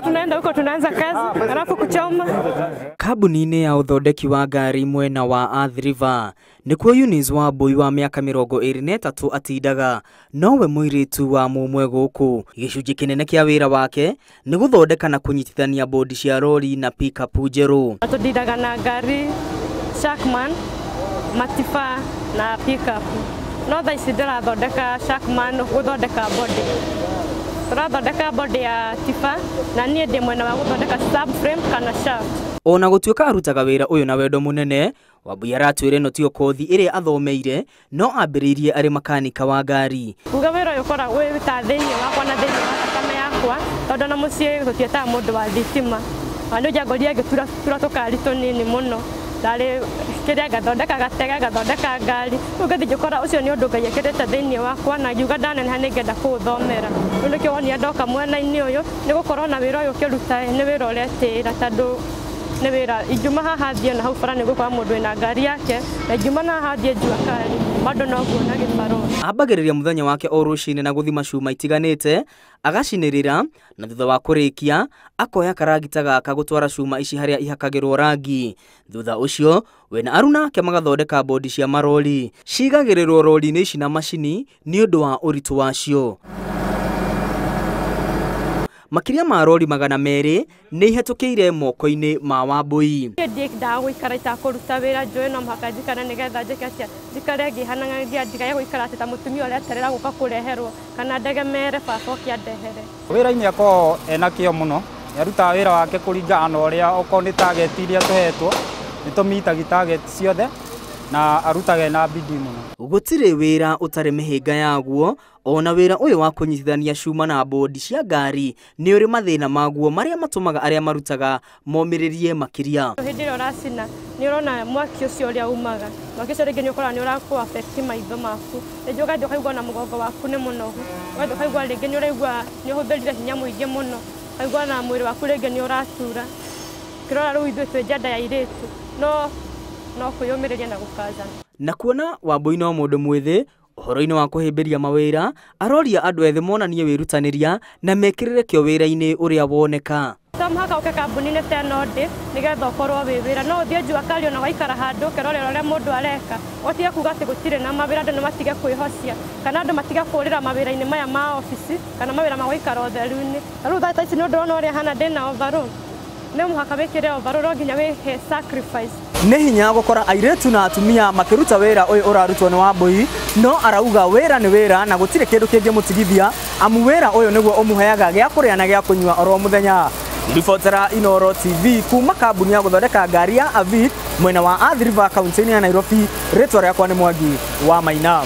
Sasa tunaenda huko tunaanza kazi alafu kuchoma. Kambuni-inĩ ya ũthondeki wa ngari mwena wa Athi River nĩkuo Eunice Wambui wa mĩaka 23 atindaga nowe mũirĩtu wa mũmwe gũkũ. Gĩcunjĩ kĩnene kĩa wĩra wake nĩ gũthondeka na kũnyitithania bodi cia rori na pickup njerũ. Tũndindaga na ngari Shackman, Matifa na pickup. No thaa ici ndĩrathondeka Shackman gũthondeka body. Tũrathondeka body ya Tifa na niĩ ndĩ mwena wa gũthondeka subframe kana shaft. Ona gũtuĩka arutaga wĩra ũyũ na wendo mũnene, Wambui aratwĩra ĩno tiyo kothi ĩrĩa athomeire, no ambĩrĩirie arĩ makanika wa ngari. Kuga wĩra ũyũ ũkoragwo wĩ ta thĩinĩ wakwa na thĩinĩ wa thakame yakwa, tondũ na mũciĩ gũtietaga mũndũ wa thitima. Na nĩ njangorire ngĩtura tũkari tũnini mũno. Ndarĩ kĩrĩa ngathondeka gatege, ngathondeka ngari. Rĩu ngathiĩ ngĩkora ũcio nĩ ũndũ Ngai ekĩrĩte thĩinĩ wakwa na ngiuga ndaneneha nĩngenda kũũthomera. Rĩu nĩkĩo wonire ndoka mwena-inĩ ũyũ, nĩ gũkorwo na wĩra ũyũ ũkĩruta nĩ wĩra ũretĩĩra tondũ nĩ wĩra ingiuma haha thiĩ na hau bara nĩ gũkora mũndũ wĩna ngari yake, na ingiuma na haha thiĩ Jua Kali bado no nguona gĩbarũa. Ambagĩrĩria mũthenya wake o rũcinĩ na gũthima cuma itiganĩte, agacinĩrĩra na thutha wa kũrĩkia akoya karagita gaka gũtwara cuma ici harĩa ihakagĩrwo rangi. Thutha ũcio we na aruna ake magathondeka bodi cia marori cigagĩrĩrwo rori-inĩ ici na macini nĩ ũndũ wa ũritũ wacio. Makĩria ma rori 200 nĩ ihetũkĩire moko-inĩ ma Wambui. Niĩ ndiendaga gũikara itakũruta wĩra, njũĩ no mũhaka njikare nĩgetha njĩke atĩa, njikare ngĩhananagia, ndigage gũikara atĩ ta mũtumia ũreterera gũka kũreherwo kana ndegemere baba oke andehere. Wĩra-inĩ akoragwo ena kĩo mũno, nĩarutaga wĩra wake kũringana na ũrĩa okorwo nĩ target iria tũhetwo, nĩtũmitagi target ciothe na arutaga ena bidii mũno. Gũtirĩ wĩra ũtarĩ mĩhĩnga yaguo, ona wĩra ũyũ wa kũnyitithania cuma na bodi cia ngari nĩ ũrĩ mathĩna maguo marĩa matũmaga arĩa marutaga momĩrĩrie makĩria. Hĩndĩ ĩrĩa ũracina nĩ ũrona mwaki ũcio ũrĩa umaga, mwaki ũcio rĩngĩ nĩ ũkoraga nĩ ũrakũ affect maitho maku, rĩngĩ ũgathiĩ ũkaigua na mũgongo waku nĩ mũnogu, ũgathiĩ ũkaigua rĩngĩ nĩ ũraigua nĩ ũhũthĩrire hinya mũingĩ mũno, ũkaigua na mwĩrĩ waku rĩngĩ nĩ ũratura. Ũkĩrora rĩu ithuĩ twĩ njenda ya airĩtu, no kwĩyũmĩrĩria na gũkazana. Na kuona Wambui no mũndũ mwĩthĩ ũhoro-inĩ wa kũhĩmbĩria mawĩra, aroria andũ ethĩ monanie wĩrutanĩria na mekĩrĩre kĩo wĩra-inĩ ũrĩa woneka. To mũhaka ũke kambuni-inĩ ta ĩno ndĩ nĩgetha ũkorwo wĩ wĩra, no ũthiĩ Jua Kali ona waikara handũ ũkerorera ũrĩa mũndũ areka, ũtige kuga atĩ gũtirĩ na mawĩra, andũ nĩ matige kwĩhocia kana andũ matige kũrĩra mawĩra-inĩ maya ma obici kana mawĩra ma gũikara ũtheru-inĩ. Na rĩu thaa ici nĩ ũndũ ũrona ũrĩa hana ndĩna overall, nĩ mũhaka wĩkĩre overall, no nginya wĩhe sacrifice. Nĩ hinya gũkora airĩtu na atumia makĩruta wĩra ũyũ ũrarutwo nĩ Wambui, no arauga wĩra nĩ wĩra na gũtirĩ kĩndũ kĩngĩmũtigithia, amu wĩra ũyũ nĩguo ũmũheaga gĩa kũrĩa na gĩa kũnyua oro mũthenya. Ribotera Inooro TV kuma kambuni ya gũthondeka ngari ya Avic mwena wa Athi River kaunti-inĩ ya Nairobi, rĩtwa rĩakwa nĩ Mwangi wa Maina.